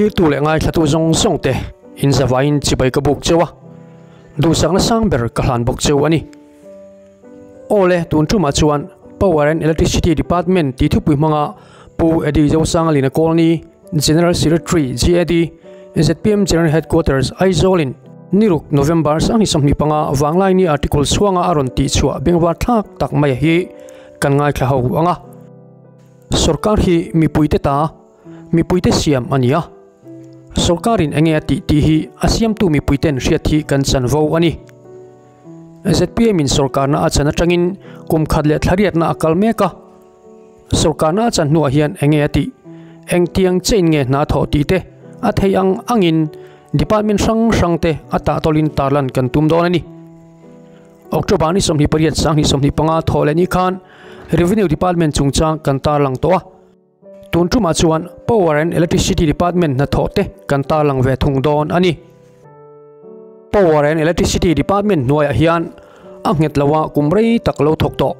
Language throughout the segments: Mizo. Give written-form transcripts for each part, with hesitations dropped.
Thlirtu leh ngaithlatu zawng zawng te in zavaiin chibai ka buk cheu a, duhsakna sang ber ka hlan bawk cheu a ni. Aw le, tun tumah chuan Power and Electricity Department tih thupui hmanga Pu Eddie Zosangalina Colney, General Secretary, GAD, zpm General Headquarters, Aizawl-in niruk November 2025 Vanglaini article chhuanga a rawn tihchhuah bengvar thlak tak mai hi kan ngaithla ho ang a. Sorkar hi mipuite ta, mipuite siam a ni a. Sorkarin enge a tih tih hi a siamtu mipuiten hriat hi kan chanvo a ni. Zpm in sorkarna a chan atangin kum khat leh thlariatna a kal mek a. Sorkarna a chan hnuah hian enge a tih, engtiang chein nge hna thawh tih te a theih ang angin department hrang hrang te a tahtawlin tarlan kan tum dawn a ni. October ni 28 2025 thawh leh ni khan Revenue Department chungchang kan tarlang tawh a. Tun tumah chuan Power and Electricity Department hnathawh te kan tarlang ve thung dawn a ni. Power and Electricity Department hnuaiah hian a nghet loa kum rei tak lo thawk tawh.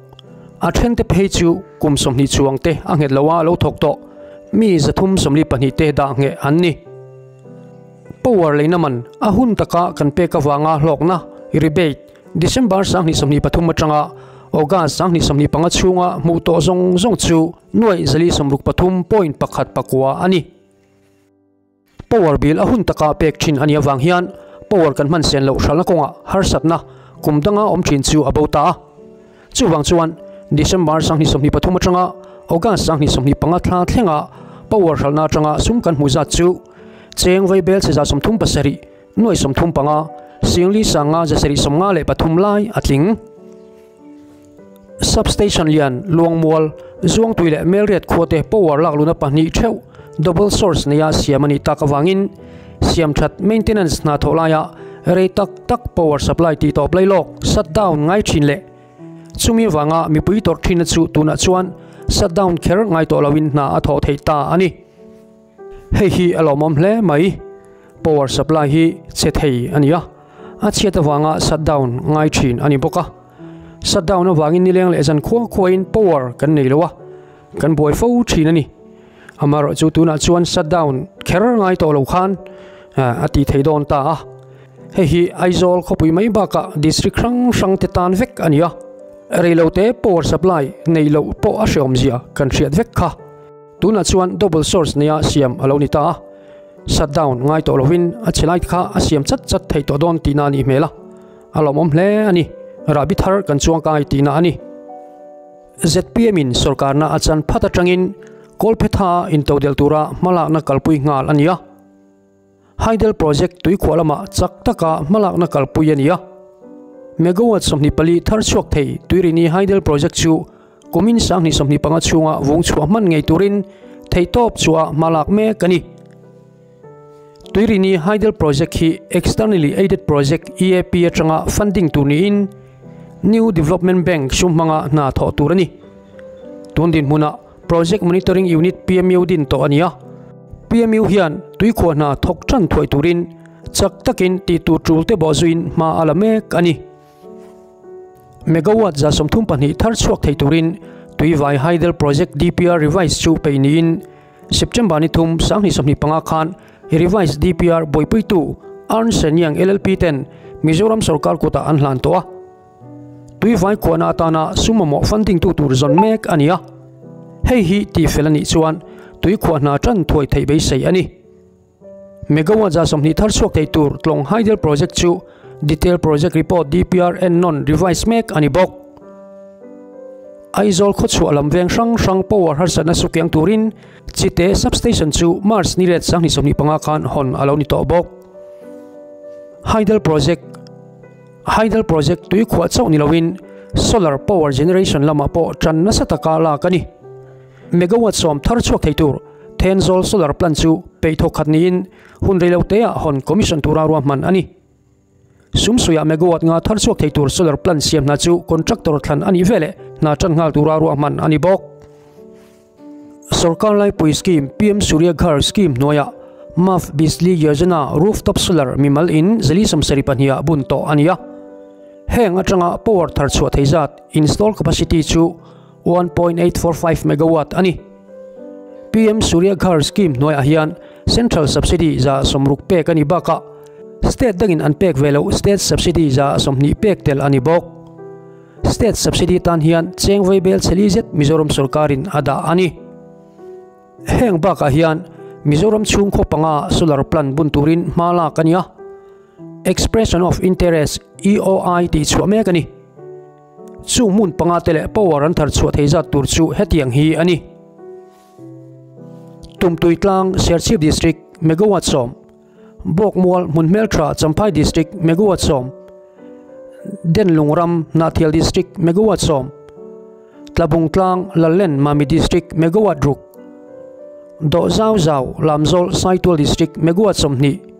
A thente phei chu kum 20 chuang te a nghet loa lo thawk tawh mi 342 te dah ngheh an ni. Power leina man a hun taka kan pek avanga hlawkna, rebate, December 2023 atanga August 2025 chhunga hmuh tawh zawng zawng chu nuaih 463.1 a ni. Power bill a hun taka pek thin a nih avang hian power kan hman sen loh hralna kawngah harsatna kum danga awm thin chu a bo ta a. Chuvang chuan December 2023 atanga August 2025 thla thlenga power hralhna atanga sum kan hmuh zat chu cheng vaibel che 37 nuai 35 singli sanga 753 lai a tling. Substation lian Luangmual, Zuangtui leh Melriat khuate power lak luna pahnih theuh double source neia siam a nih tak avangin siam that maintenance hna thawh laia rei tak tak power supply tih tawp lai lawk shut down ngai thin leh chumi avanga mipui tawrh thinna chu tunah chuan shut down kher ngai tawh loin hna a thawh theih ta a ni. Hei hi a lawmawm hle mai. Power supply hi che thei a ni a, a chhiat avanga shut down ngai thin a ni bawk a. Shut down avangin nileng leh zan khua khuain power kan nei lo a, kan buai fo thin a ni. Amaherawh chu tunah chuan shut down kher ngai tawh lo khan a ti thei dawn ta a. Hei hi Aizawl khawpui mai bakah district hrang hrang te tan vek a ni a, reilote power supply nei loh pawh a hreawmzia kan hriat vek kha. Tunah chuan double source neia siam a lo ni ta a, shut down ngai tawh lovin a chhe lai kha a siam chat chat thei tawh dawn tihna a nih hmel a, a lawmawm hle a ni. Rahbi thar kan chuang kai tihna a ni. Zpm in sorkarna a chan phat atangin Kawlphetha intodelh tura hmalakna kalpui nghal a ni a. Hydel Project tuikhuah lamah chak taka hmalakna kalpui a ni a. Megawatt 24 thar chhuak thei Tuirini Hydel Project chu kumin 2025 chhunga vung chhuah hman ngei turin theihtawp chhuah hmalak mek a ni. Tuirini Hydel Project hi Externally Aided Project, EAP, atanga funding tur niin New Development Bank sum hmanga hna thawh tur a ni. Tun dinhmunah Project Monitoring Unit, PMU, din tawh a ni a. PMU hian tuikhuah hna thawk tan thuai turin chak takin tih tur tul te bawh zuiin hma a la mek a ni. Megawatt 32 thar chhuak thei turin Tuivai Hydel Project DPR Revised chu peih niin September ni thum 2025 khan Revised DPR buaipuitu Ernst and Young LLP ten Mizoram sorkar kutah an hlan tawh a. Tuivai khuahna atana sum mamawh funding tu tur zawn mek a ni a. Hei hi tihfel a nih chuan tui khuah hna tan thuai theih beisei a ni. Megawatt 20 thar chhuak thei tur Tlawng Hydel Project chu Detail Project Report, DPR, en nawn revise mek a ni bawk. Aizawl khawchhuah lam veng hrang hrang power harsatna sukiang turin Chite Substation chu March ni let 2025 khan hawn a lo ni tawh bawk. Hydel Project. Hydel Project tui khuah chauh ni loin solar power generation lamah pawh tan nasa taka lak a ni. Megawatt 10 thar chhuak thei tur Thenzawl solar plant chu peih thawk khat niin hun rei lo teah hawn commission tura ruahman a ni. Sumsuiah megawatt 5 thar chhuak thei tur solar plant siam hna chu contractor thlan a nih veleh hna tan nghal tura ruahman a ni bawk. Sorkar laipui scheme PM Surya Ghar scheme hnuaiah Muft Bijli Yojana rooftop solar mimal in 472 ah bun tawh a ni a. Heng atanga power thar chhuah thei zat install capacity chu 1.845 megawatt a ni. PM Surya Ghar scheme hnuaiah hian Central Subsidy 60% pek a ni bakah State dangin an pek ve loh State Subsidy 20% pek tel a ni bawk. State Subsidy tan hian cheng vawi bel chhe li zet Mizoram sorkarin a dah a ni. Heng bakah hian Mizoram chhung khaw panga solar plant bun turin hma lak a ni a, Expression of Interest, EOI, tih chhuah mek a ni. Chung hmun panga te leh power an thar chhuah thei zat tur chu hetiang hi a ni. Tumtui tlang, Serchhip District, Megawatt 10, Bawkmual, Hmunhmeltha, Champhai District, Megawatt 10, Denlung ram, Hnahthial District, Megawatt 10, Tlabung tlang, Lallen, Mami District, Megawatt 6, Dawh Zau Zau, Lamzawl, Saitual District, Megawatt 20.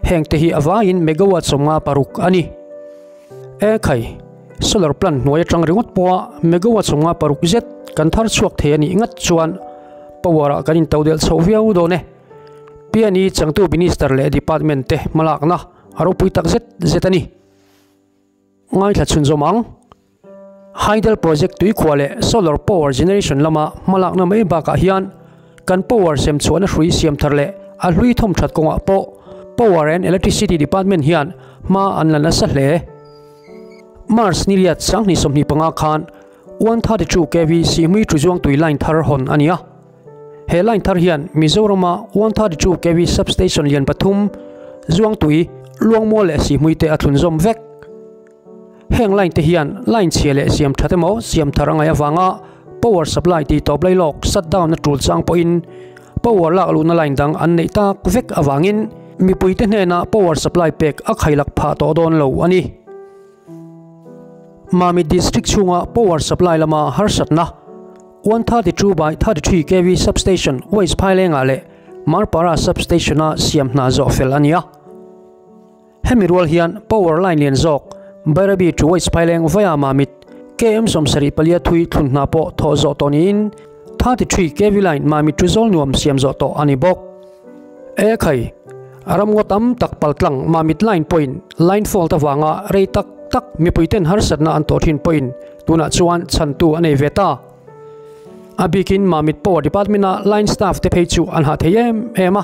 Heng te hi a vaiin megawatt 56 a ni. E khai, solar plant hnuai atang ringawt pawha megawatt 56 zet kan thar chhuak thei a nih ngat chuan power ah kan into delh chhoh viau dawn e. PNE changtu Minister leh Department te hmalakna a ropui tak zet zet a ni. Ngaithla chhunzawm ang. Hydel Project tuikhua leh Solar Power Generation lama hmalakna mai bakah hian kan power sem chhuahna hrui siam thar leh a hlui thawm that kawngah pawh Power and Electricity Department hian hma an la nasa hle. March ni riat 2025 khan 132 kV Sihmui Tuzuangtui line thar hawn a ni a. He line thar hian Mizorama 132 kV substation lian pathum, Zuangtui, Luangmual leh Sihmui te a thlunzawm vek. Heng line te hian line chhia leh siam that emaw siam thar a ngaih avanga power supply tih tawp lai lawk shut down a tul chang pawhin power lak luhna line dang an neih tak vek avangin mipuite hnena power supply pek a khailak phah tawh dawn lo a ni. Mamit District chhunga power supply lama harsatna 132 by 33 kV substation West Phailengah leh Marpara substation-a siam hna zawh fel a ni a. Hemi rual hian power line lian zawk Bairabi to West Phaileng vaia Mamit KM 74 thui thlun hna pawh thawh zawh tawh niin 33 kV line Mamit to Zawlnuam siam zawh tawh a ni bawk. E khai, ramngaw tam tak paltlang Mamit line pawhin line fault avanga rei tak tak mipuiten harsatna an tawh thin pawhin tunah chuan chhantu a nei ve ta. A bikin Mamit Power Department-a line staff te phei chu an hah thei em em a,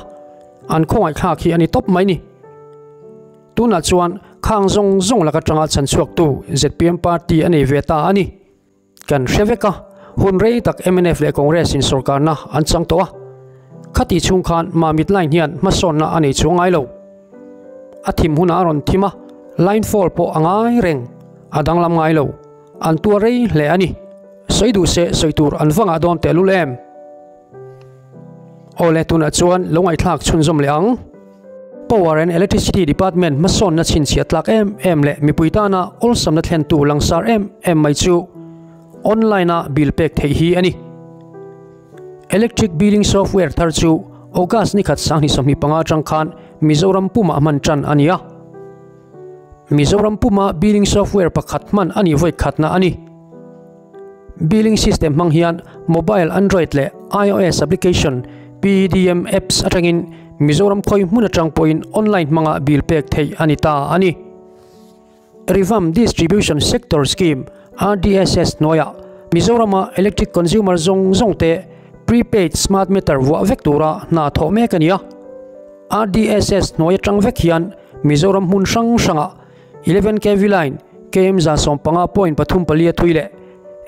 an khawngaihthlak hi a ni tawp mai ni. Tunah chuan khang zawng zawng lak atanga chhan chhuaktu zpm party a nei ve ta a ni. Kan hre vek a, hun rei tak mnf leh Congress in sorkarna an chang tawh a. Khati chhung khan Mamit line hian hmasawnna a nei chuang ngai lo. A thim hunah a rawn thim a, line fall pawh a ngai reng, a danglam ngai lo. An tuar rei hle a ni. Sawi duh se sawi tur an va ngah dawn tehlul em? Awle tunah chuan lo ngaihthlak chhunzawm leh ang. Power and Electricity Department hmasawnna chhinchhiah tlak em em leh mipui tana awlsamna thlentu langsar em em mai chu online a bill pek theih hi a ni. Electric billing software thar chu August ni khat 2025 atang khan Mizoram pumah hman tan a ni a. Mizoram puma billing software pakhat hman a nih vawi khatna a ni. Billing system hmang hian mobile Android leh iOS application PEDM apps atangin Mizoram khawi hmun atang pawhin online hmanga bill pek theih a ni ta a ni. Revamp Distribution Sector Scheme, RDSS, hnuaiah Mizorama electric consumer zawng zawng te prepaid smart meter vuah vek tura hna thawh mek a ni a. RDSS hnuai atang vek hian Mizoram hmun hrang hrangah 11 kv line km 15.34 a thui leh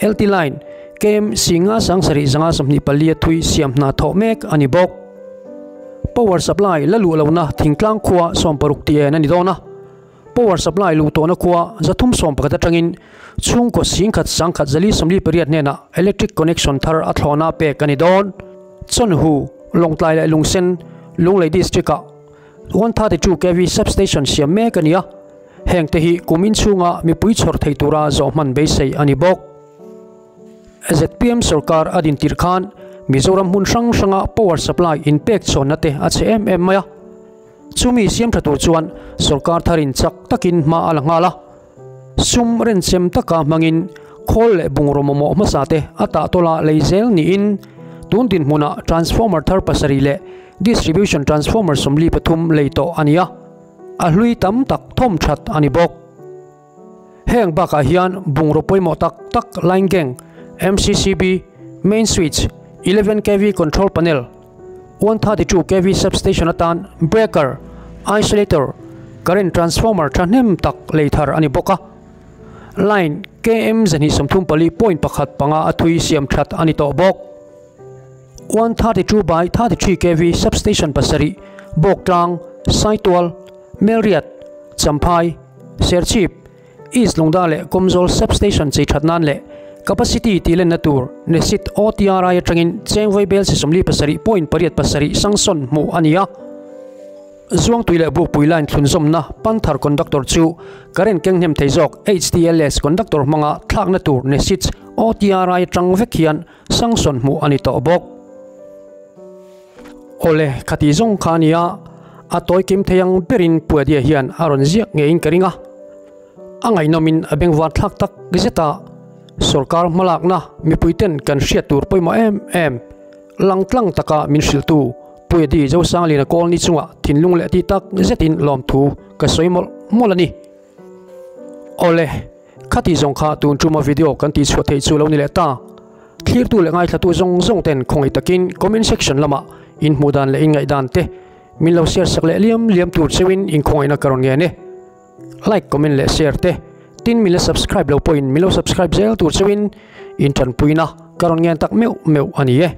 LT line km 50724 a thui siam hna thawh mek a ni bawk. Power supply la luh lohna thingtlang khua 60 ti en a ni dawn a. Power supply luh tawhna khua 311 atangin chhungkaw 10,000 148 hnenah electric connection thar a thlawhna pek a ni dawn. Chawnhu, Lawngtlai leh Lungsen, Lunglei District-ah 132 kv substation siam mek a ni a, heng te hi kum inchhunga mipui chhawr thei tura zawh hman beisei a ni bawk. Zpm sorkar a din tirh khan Mizoram hmun hrang hranga power supply inpek chhawnna te a chhe em em mai a, chumi siam tha tur chuan sorkar tharin chak takin hma a la nghal a, sum renchem taka hmangin khawl leh bungraw mamawh hmasa te a tahtawla lei zel niin tun dinhmunah transformer thar pasarih leh Distribution transformer 43 lei tawh a ni a, a hlui tam tak thawm that a ni bawk. Heng bakah hian bungraw pawimawh tak tak line gang, MCCB, main switch, 11 kv control panel, 132 kv substation atan breaker, isolator, current transformer thahnem tak lei thar a ni bawk a. Line KM 234 point pakhat panga a thui siam that a ni tawh bawk. 132 by 33 kv substation pasarih, Bawktlang, Saitual, Melriat, Champhai, Serchhip, East Lungda leh Kawmzawl substation chei that nan leh capacity tih lenna tur Nesit OTRI atangin Chengvai bel si 47 point pariat pasarih sanction hmuh a ni a. Zuangtui leh Bukpui line thlunzawmna Panther conductor chu current keng hnem thei zawk HTLS conductor hmanga thlakna tur Nesits OTRI atang vek hian sanction hmuh a ni tawh bawk. Awle, khati zawng kha a nia, a tawi kim thei ang berin Puadia hian a rawn ziak ngeiin ka ring a. A ngaihnawmin a bengvar thlak tak zet a, sorkar hmalakna mipuiten kan hriat tur pawimawh em em langtlang taka min hrilhtu Puiadi Zosangliana Kawlni chungah thinlung leh tih tak zetin lawmthu ka sawi mawlh mawlh a ni. Awle, khati zawng kha tun tuma video kan tihchhuah theih chu lo ni leh ta. Thlirtu leh ngaithlatu zawng zawng ten khawngaih takin comment section lamah in hmuh dan leh in ngaih dan te min lo share sak leh liam liam tur cheuhin in khawngaihna ka rawn ngen e. Like, comment leh share te tin min la subscribe lo pawhin min lo subscribe zel tur cheuhin in tanpuina ka rawn ngen tak meuh meuh a ni e.